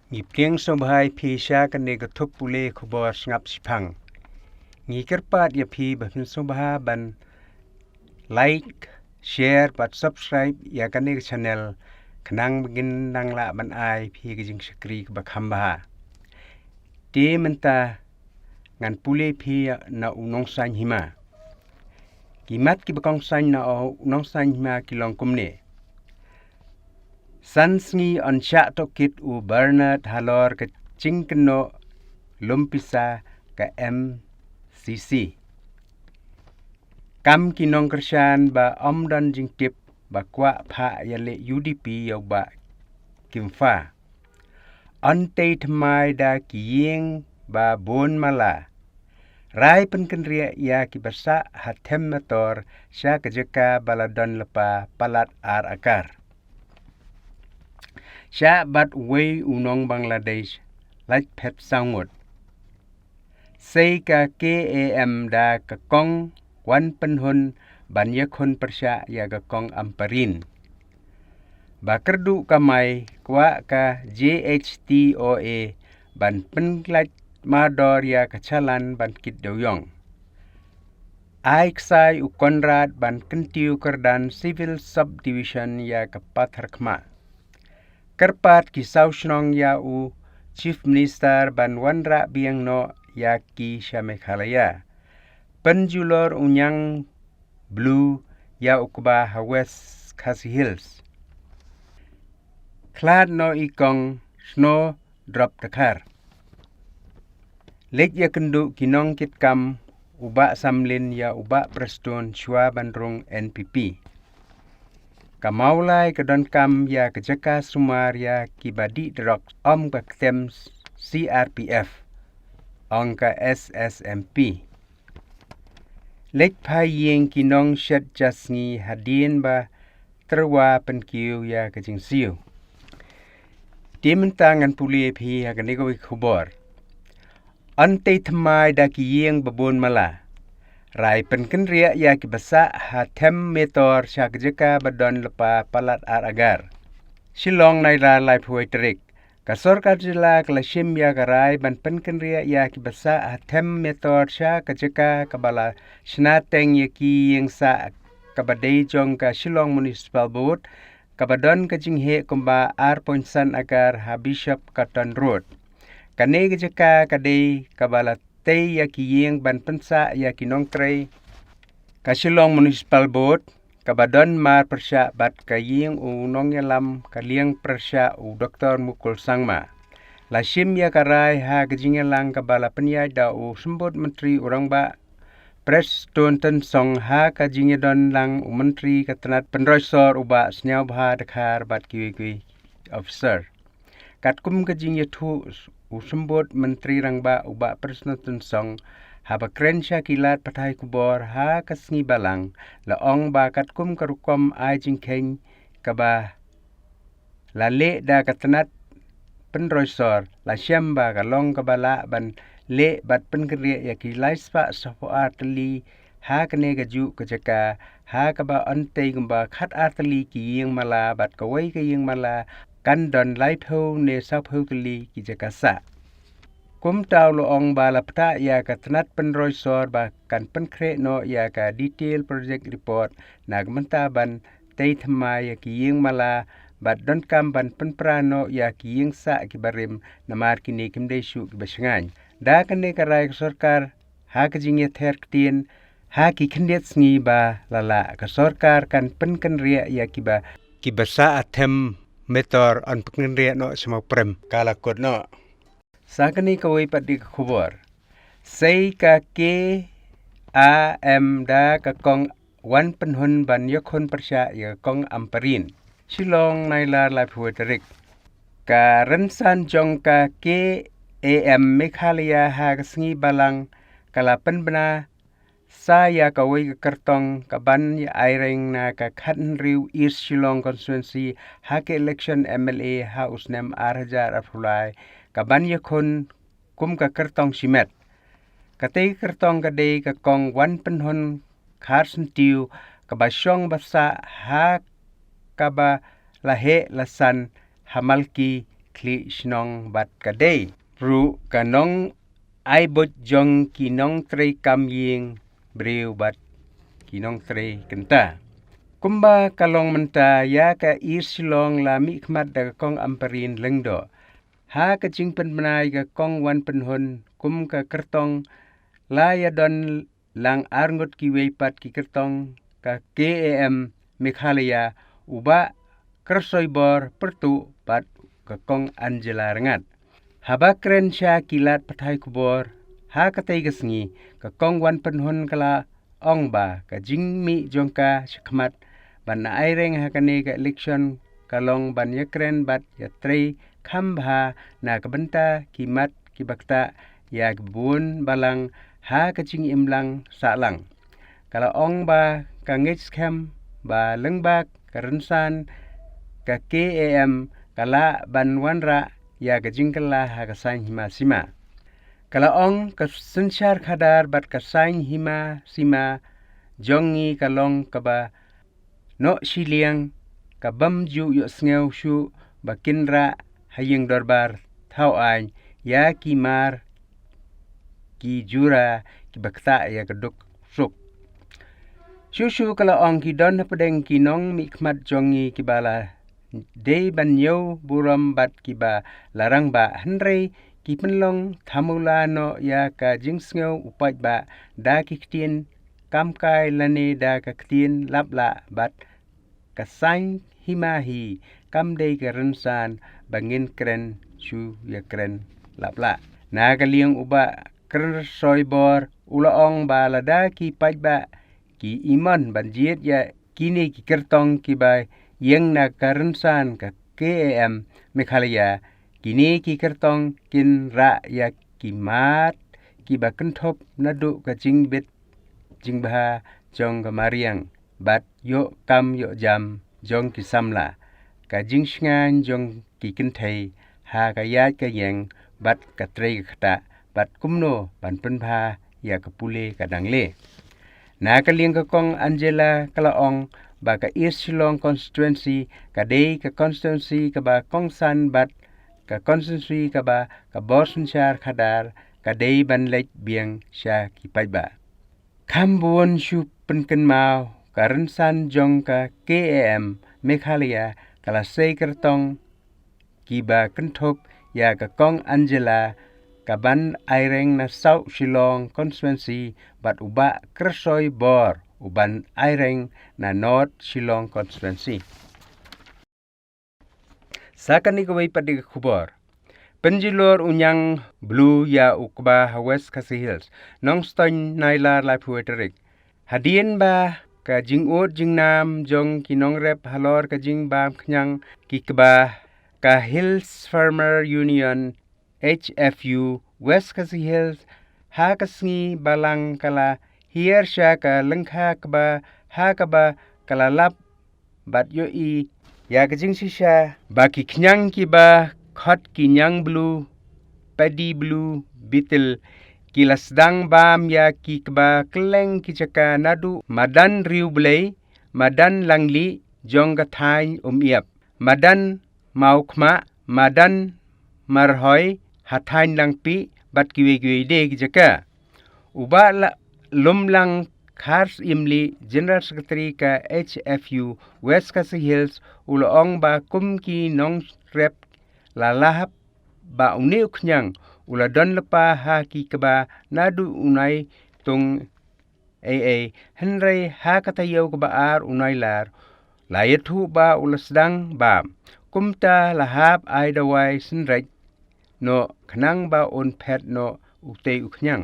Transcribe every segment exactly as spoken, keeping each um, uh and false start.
Ngi pdiang sngewbha ïa phi sha kane ka thup pule khubor sngap shiphang. Ngi kyrpad ïa phi ba phin sngewbha ban like, share bad subscribe ïa kane ka channel, khnang ba ngin nang lah ban ai phi ka jingshakri kaba kham bha. Te mynta ngan pule phi na u nongsaiñ hima. Ki mat kiba kongsan na u nongsaiñ hima ki long kumne. San sngi yn shah tohkit u Bernard halor ka jingkynnoh lum pisa ka M C C. Kam ki nongkyrshan ba ym don jingtip ba kwah phah ïaleh U D P ïa u Bah Kimfa. Yn tei thymmai da ki ïing ba bun mala. Rai pynkynriah ïa kiba sah ha them metor sha ka jaka ba la don lypa palat ar akar. Shah bad uwei u nong Bangladesh, lait phet saw ngut. Sei ka K A M da ka kong wan pynhun ban ïakhun pyrshah ïa ka kong Ampareen. Ba kyrduh kamai kwah ka J H T O A ban pynlait mardor ïa ka chalan ban kit dewïong. Ai ksai u Conrad ban kyntiew kyrdan Civil Subdivision ïa ka Patharkhmah. Kyrpad ki saw shnong ïa u Chief Minister ban wanrah biang noh ïa ki sha Meghalaya. Pynjulor u Niang Blue ïa u kba ha West Khasi Hills. Khlad noh i kong, snowdrop dkhar. Leit ïakynduh ki nongkitkam u Bah Samlin ïa u Bah Prestone shuwa ban rung N P P. Ka Mawlai ka donkam ïa ka jaka sumar ïa kiba dih drugs ym ka ktem C R P F, ong ka S S M P. Leit phai ïing ki nongshet ja sngi hadien ba tyrwa pynkiew ïa ka jingsiew. Te mynta ngan pule phi ha kane kawei ka khubor. Yn tei thymmai da ki ïing ba bun mala. Rai pynkynriah ïa kiba sah ha them metor sha ka jaka ba don lypa palat ar akar. Shillong, Nailar, laiphew tarik. Ka sorkar jylla ka la shim ïa ka rai ban pynkynriah ïa kiba sah ha them metor sha ka jaka kaba la shna teng ïa ki ïing sah kaba dei jong ka Shillong Municipal Board, kaba don ka jingheh kumba ar point san akar ha Bishop Cotton Road. Kane ka jaka ka dei kaba la tei ïa ki ïing ban pynsah ïa ki nongtrei ka Shillong Municipal Board, kaba don mar pyrshah bad ka ïing u nongïalam ka liang pyrshah u Doktor Mukul Sangma. La shim ïa ka rai ha ka jingïalang kaba la pynïaid da u Symbud Myntri u Rangbah Prestone Tynsong ha ka jingïadon lang u Myntri ka tnat pynroi sor u Bah Sniawbhalang Dhar bad kiwei kiwei officer. Katkum ka jingïathuh u Symbud Myntri Rangbah u Bah Prestone Tynsong, haba kren sha ki lad pathai khubor ha ka sngi Balang, la ong ba katkum ka rukom ai jingkheiñ kaba la leh da ka tnat pynroi sor, la shem ba ka long kaba lah ban leh bad pynkynriah ïa ki laispah saphew ar tylli ha kane kajuh ka jaka, ha kaba yn tei kumba khat ar tylli ki ïing mala bad kawei ka ïing mala kan don laiphew ne sawphew tylli ki jaka sah. Kumta u la ong ba la pynta ïa ka tnat pynroi sor ba kan pynkhreh noh ïa ka detail project report na ka bynta ban tei thymmai ïa ki ïing mala bad donkam ban pynpra noh ïa ki ïing sah kiba rim namar kine kim dei shuh kiba shngaiñ. Da kane ka rai ka sorkar ha ka jingïather ktien, ha ki khyndiat sngi ba la lah ka sorkar kan pynkynriah ïa kiba, kiba sah ha them metor yn pynkynriah noh sha Mawprem, ka la kut noh. Sa kane kawei pat de ka khubor. Sei ka K A M da ka kong wan pynhun ban ïakhun pyrshah ïa ka kong Ampareen. Shillong, Nailar, laiphew tarik. Ka rynsan jong ka K A M Meghalaya ha ka sngi Balang ka la pynbna sa ïa kawei ka kyrtong kaban ïa aireng na ka khathynriew East Shillong Constituency ha ka election M L A ha u snem ar hajar arphew lai, kaban ïakhun kum ka kyrtong shimet. Katei ka kyrtong ka dei ka kong wan pynhun Kharsyntiew, kaba shong ba sah ha kaba la heh la san ha Malki khlieh shnong bad ka dei ruh ka nongai buit jong ki nongtrei kam ïing briew bad ki nongtrei kynta. Kumba ka long mynta, ïa ka East Shillong la mihkhmat da ka Kong Ampareen Lyngdoh. Ha ka jingpynbna ïa ka Kong Wanpynhun kum ka kyrtong, la ïadon lang arngut kiwei pat ki kyrtong, ka K A M Meghalaya, u Bah Kyrsoibor Pyrtuh bad ka Kong Angela Rngat. Haba kren sha ki lad pathai khubor ha katei ka sngi, ka Kong Wanpynhun ka la ong ba ka jingmih jong ka shakhmat ban aireng ha kane ka election ka long ban ïakren bad ïatrei kham bha na ka bynta ki mat kiba ktah ïa ki bun balang ha ka jingim lang sahlang. Ka la ong ba ka ngeit skhem ba lyngba ka rynsan ka K A M ka lah ban wanrah ïa ka jingkylla ha ka saiñ hima sima. Ka la ong ka synshar khadar bad ka saiñ hima sima jong ngi ka long kaba noh shiliang, ka bym ju ïohsngew shuh ba kin rah ha ïing dorbar thaw aiñ ïa ki mar ki jura kiba ktah ïa ka duk suk. Shuh shuh ka la ong ki don hapdeng ki nongmihkhmat jong ngi kiba la dei ban ñiew burom bad kiba la rangbah, hynrei ki pynlong thamula noh ïa ka jingsngew u paidbah da ki ktien kamkai lane da ka ktien lap lah bad ka saiñ hima hi kam dei ka rynsan ba ngin kren shu ïakren lap lah. Na ka liang u Bah Kyrsoibor u la ong ba lada ki paidbah ki imon ban jied ïa kine ki kyrtong kiba ïeng na ka rynsan ka K A M Meghalaya, kine ki kyrtong kin rah ïa ki mat kiba kynthup naduh ka jingbit jingbha jong ka mariang bad ïoh kam ïoh jam jong ki samla, ka jingshngaiñ jong ki kynthei ha ka ïaid ka ïeng bad ka trei ka ktah bad kumno ban pynbha ïa ka pule ka dangle. Na ka liang ka Kong Angela ka la ong ba ka East Shillong constituency ka dei ka constituency kaba kongsan bad ka constituency kaba ka bor synshar khadar ka dei ban leit biang sha ki paidbah. Kham bun shu pynkynmaw ka rynsan jong ka K A M Meghalaya ka la sei kyrtong kiba kynthup ïa ka Kong Angela ka ban aireng na South Shillong constituency bad u Bah Kyrsoibor u ban aireng na North Shillong constituency. Sa kane kawei pat de ka khubor. Pynjulor u Ñiang Blue ïa u kba ha West Khasi Hills. Nongstoiñ Nailar laiphew tarik. Hadien ba ka jingud jingnam jong ki nongrep halor ka jingbam khñiang ki kba, ka Hills Farmer Union, H F U, West Khasi Hills ha ka sngi Balang ka la hiar sha ka lyngkha kba ha kaba ka la lap bad ïohi ïa ka jingshisha ba ki khñiang kiba khot ki Ñiang Blue, Paddy Blue Beetle, ki la sdang bam ïa ki kba kylleng ki jaka naduh madan Riewblei, madan Langli jong ka thaiñ Umïap, madan Mawkhmah, madan Marhoi ha thaiñ Langpih bad kiwei kiwei de ki jaka. U Bah la Lumlang Kharsyimlieh, General Secretary ka H F U West Khasi Hills, u la ong ba kum ki nongrep la lahap ba une u khñiang u la don lypa ha ki kba naduh u Naitung ei ei, hynrei ha ka taïew kaba ar u Nailar la ïathuh ba u la sdang bam. Kumta la hap ai dawai synreit noh khnang ba un phet noh utei u khñiang.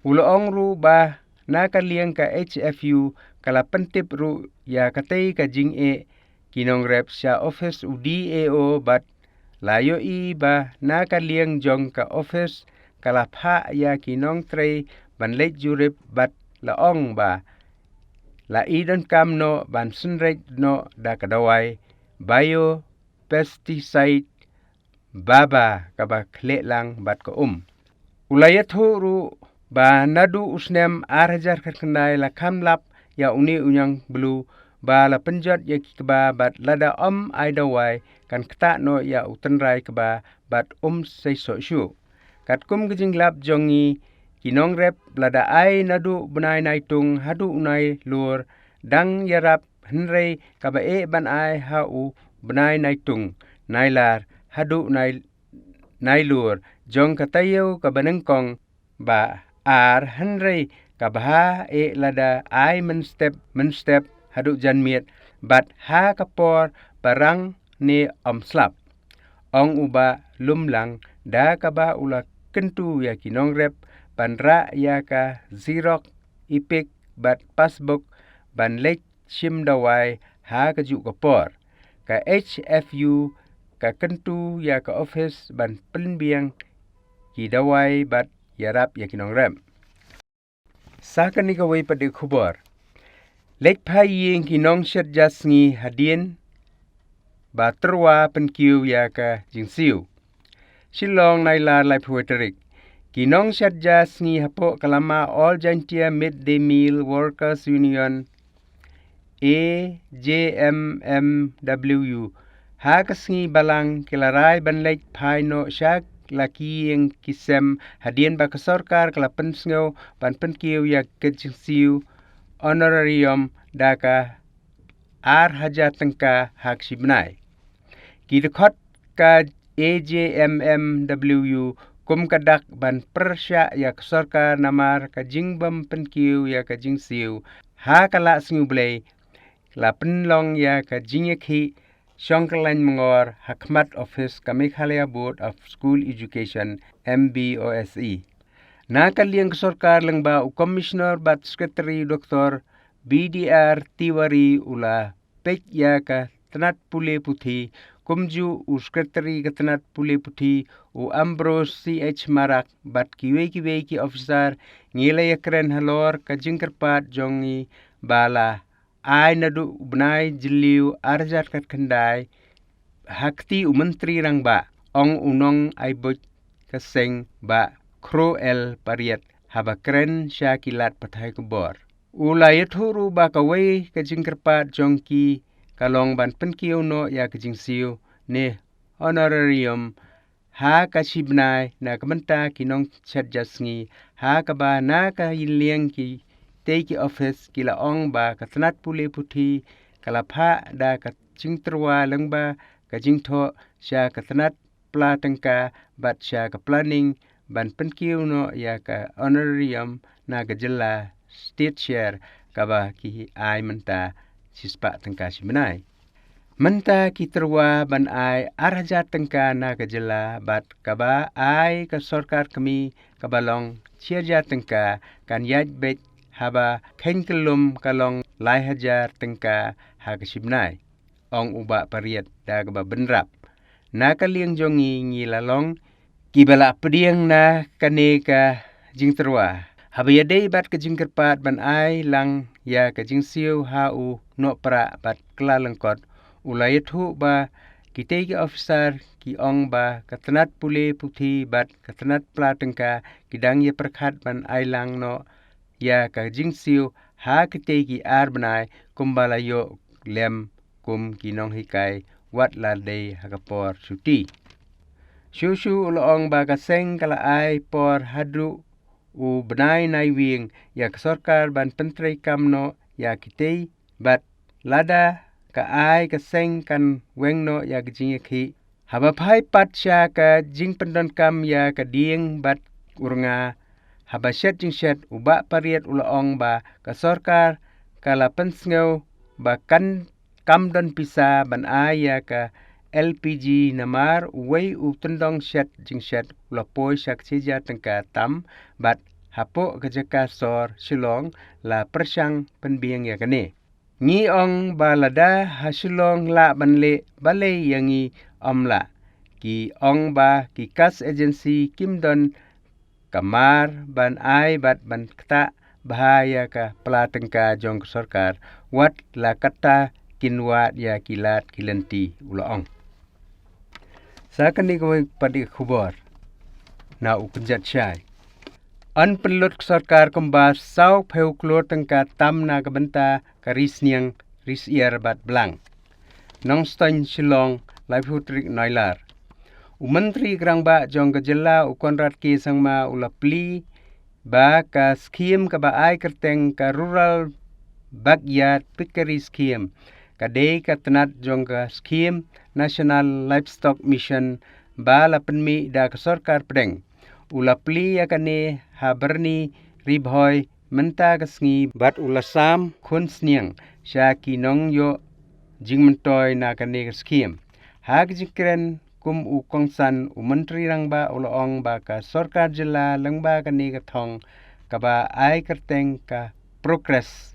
U la ong ruh ba na ka liang ka H F U ka la pyntip ruh ïa katei ka jingeh ki nongrep sha office u D A O bad la ïohi ba na ka liang jong ka office ka la phah ïa ki nongtrei ban leit jurip bad la ong ba la i donkam noh ban synreit noh da ka dawai biopesticide baba kaba khleh lang bad ka um. U la ïathuh ruh ba naduh u snem ar hajar khatkhyndai la kham lap ïa une u Ñiang Blue ba la pynjot ïa ki kba bad lada ym ai dawai kan ktah noh ïa u tynrai kba bad um seisoh shuh. Katkum ka jinglap jong ngi, ki nongrep lada ai naduh u bnai Naitung haduh u Nailur dang ïarap, hynrei kaba eh ban ai ha u bnai Naitung, Nailar haduh u Nai Nailur jong ka taïew kaba nyngkong ba ar, hynrei kaba ha eh lada ai mynstep mynstep haduh janmiet bad ha ka por ba rang ne ym slap, ong u Bah Lumlang, da kaba u la kyntu ïa ki nongrep ban rah ïa ka xerox, EPIC bad passbook ban leit shim dawai ha kajuh ka por. Ka HFU ka kyntu ïa ka ophis ban pynbiang ki dawai bad ïarap ïa ki nongrep. Sa kane kawei pat de khubor. Leit phai ïing ki nongshet ja sngi hadien ba tyrwa pynkiew ïa ka jingsiew. Shillong, Nailar, laiphew tarik. Ki nongshet ja sngi hapoh ka lama All Jaintia Mid Day Meal Workers Union, AJMMWU, ha ka sngi Balang ki la rai ban leit phai noh sha la ki ïing ki sem hadien ba ka sorkar ka la pynsngew ban pynkiew ïa ka jingsiew honorarium da ka ar hajar tyngka ha ka shi bnai. Ki dkhot ka AJMMWU kum ka dak ban pyrshah ïa ka sorkar namar ka jingbym pynkiew ïa ka jingsiew ha ka Lah Sngi U Blei, la pynlong ïa ka jingïakhih shongkyllaiñ mongor ha khmat ophis ka Meghalaya Board of School Education, MBOSE. Na ka liang ka sorkar lyngba u Commissioner bad Secretary, Doctor B D R Tiwari, u la peit ïa ka tnat pule puthi, kumjuh u Secretary ka tnat pule puthi, u Ambrose C H Marak, bad kiwei kiwei ki officer. Ngi la ïakren halor ka jingkyrpad jong ngi ba la ai naduh u bnai Jylliew ar hajar khatkhyndai ha kti u Myntri Rangbah, ong u nongai buit ka seng Bah Khroel Pariat haba kren sha ki lad pathai khubor. U la ïathuh ruh ba kawei ka jingkyrpad jong ki ka long ban pynkiew noh ïa ka jingsiew ne honorarium ha ka shi bnai na ka bynta ki nongshet ja sngi, ha kaba na ka liang kitei ki ophis ki la ong ba ka tnat pule puthi ka la phah da ka jingtyrwa lyngba ka jingthoh sha ka tnat pla tyngka bad sha ka planning ban pynkiew noh ïa ka honorarium na ka jylla, state share, kaba ki ai mynta shispah tyngka shi bnai. Mynta ki tyrwa ban ai ar hajar tyngka na ka jylla bad kaba ai ka sorkar kmie kaba long shi hajar tyngka kan ïaid beit, haba kheiñ kyllum ka long lai hajar tyngka ha ka shi bnai, ong u Bah Pariat da kaba bynrap. Na ka liang jong ngi, ngi la long kiba la pdiang na kane ka jingtyrwa. Haba ïadei bad ka jingkyrpad ban ai lang ïa ka jingsiew ha u Nohprah bad Kyllalyngkot, u la ïathuh ba kitei ki officer ki ong ba ka tnat pule puthi bad ka tnat pla tyngka ki dang ïapyrkhat ban ai lang noh ïa ka jingsiew ha kitei ki ar bnai kumba la ïoh lem kum ki nonghikai wat la dei ha ka por shuti. Shuh shuh u la ong ba ka seng ka la ai por haduh u bnai Naiwieng ïa ka sorkar ban pyntreikam noh ïa kitei, bad lada ka ai ka seng kan weng noh ïa ka jingïakhih. Haba phai pat sha ka jingpyndonkam ïa ka dieng bad u rnga haba shet jingshet, u Bah Pariat u la ong ba ka sorkar ka la pynsngew ba kan kam don pisa ban ai ïa ka LPG namar uwei u tyndong shet jingshet u la poi sha ka shi hajar tyngka tam, bad hapoh ka jaka sor Shillong la pyrshang pynbiang ïa kane. Ngi ong ba lada ha Shillong lah ban leh balei ïa ngi ym lah. Ki ong ba ki cash agency kim don ka mar ban ai bad ban ktah bha ïa ka pla tyngka jong ka sorkar, wat la katta kin wad ïa ki lad ki lynti, u la ong. Sa kane kawei pat de khubor na u kynjat shai. Yn pynlut ka sorkar kumba sawphew klur tyngka tam na ka bynta ka ri sniang, ri syiar bad blang. Nongstoiñ Shillong, laiphew tarik Nailar. U Myntri ka Rangbah jong ka jylla u Conrad K Sangma u la plie ba ka skhim kaba ai kyrteng ka Rural Backyard Piggery Scheme ka dei ka tnat jong ka skhim National Livestock Mission ba la pynmih da ka sorkar pdeng. U la plie ïa kane ha Byrni Ri Bhoi mynta ka sngi bad u la sam khun sniang sha ki nongïoh jingmyntoi na kane ka skhim. Ha ka jingkren kum u kongsan, u Myntri Rangbah u la ong ba ka sorkar jylla lyngba kane ka thong kaba ai kyrteng ka Progress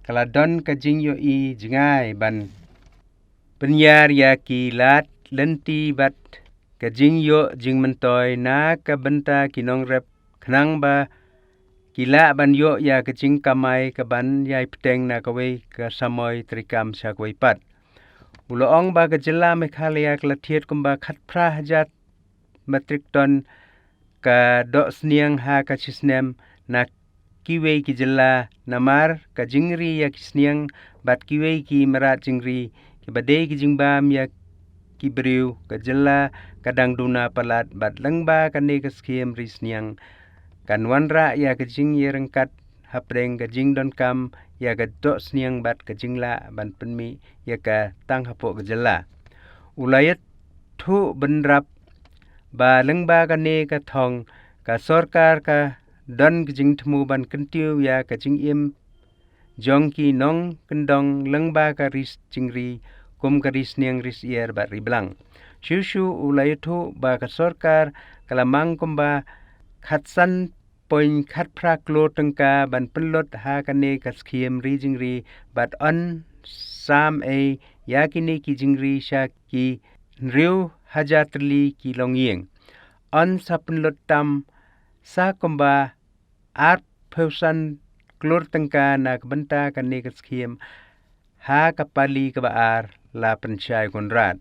ka la don ka jingïohi jngai ban pynïar ïa ki lad lynti bad ka jingïoh jingmyntoi na ka bynta ki nongrep khnang ba ki lah ban ïoh ïa ka jingkamai kaban ïai bteng na kawei ka samoi treikam sha kawei pat. U la ong ba ka jylla Meghalaya ka la thied kumba khatphra hajar metric ton ka doh sniang ha ka shisnem na kiwei ki jylla, namar ka jingri ïa ki sniang bad kiwei ki mrad jingri kiba dei ki jingbam ïa ki briew. Ka jylla ka dang duna palat bad lyngba kane ka skhim ri sniang kan wanrah ïa ka jingïaryngkat hapdeng ka jingdonkam ïa ka doh sniang bad ka jinglah ban pynmih ïa ka tang hapoh ka jylla. U la ïathuh bynrap ba lyngba kane ka thong ka sorkar ka don ka jingthmu ban kyntiew ïa ka jingim jong ki nongkyndong lyngba ka ri jingri kum ka ri sniang, ri syiar bad ri blang. Shuh shuh u la ïathuh ba ka sorkar ka la mang kumba khatsan point khatphra klur tyngka ban pynlut ha kane ka skhim ri jingri bad yn sam ei ïa kine ki jingri sha ki hynriew hajar tylli ki longïing. Yn sa pynlut tam sa kumba arphew san klur tyngka na ka bynta kane ka skhim ha ka pali kaba ar la pynshai Conrad.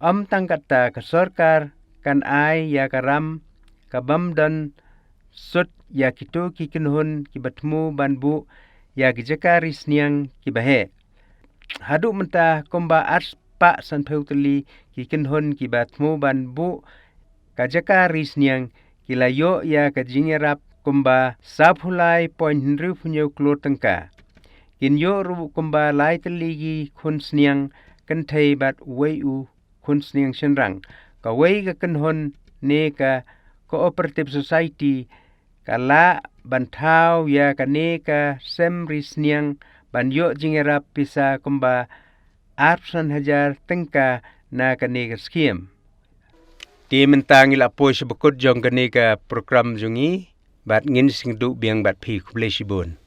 Ym tang katta, ka sorkar kan ai ïa ka ram ka bym don sut ïa kito ki kynhun kiba thmu ban buh ïa ki jaka ri sniang kiba heh. Haduh mynta kumba arspah sanphew tylli ki kynhun kiba thmu ban buh ka jaka ri sniang ki la ïoh ïa ka jingïarap kumba sawphew lai point hynriewphew hynñiew klur tyngka. Kin ïoh ruh kumba lai tylli ki khun sniang kynthei bad uwei u khun sniang shynrang. Kawei ka kynhun ne ka Cooperative Society ka lah ban thaw ïa kane ka sem ri sniang ban ïoh jingïarap pisa kumba arphew san hajar tyngka na kane ka skhim. Te mynta ngi la poi sha ba kut jong kane ka program jong ngi bad ngin sngewthuh biang bad phi. Khublei shibun.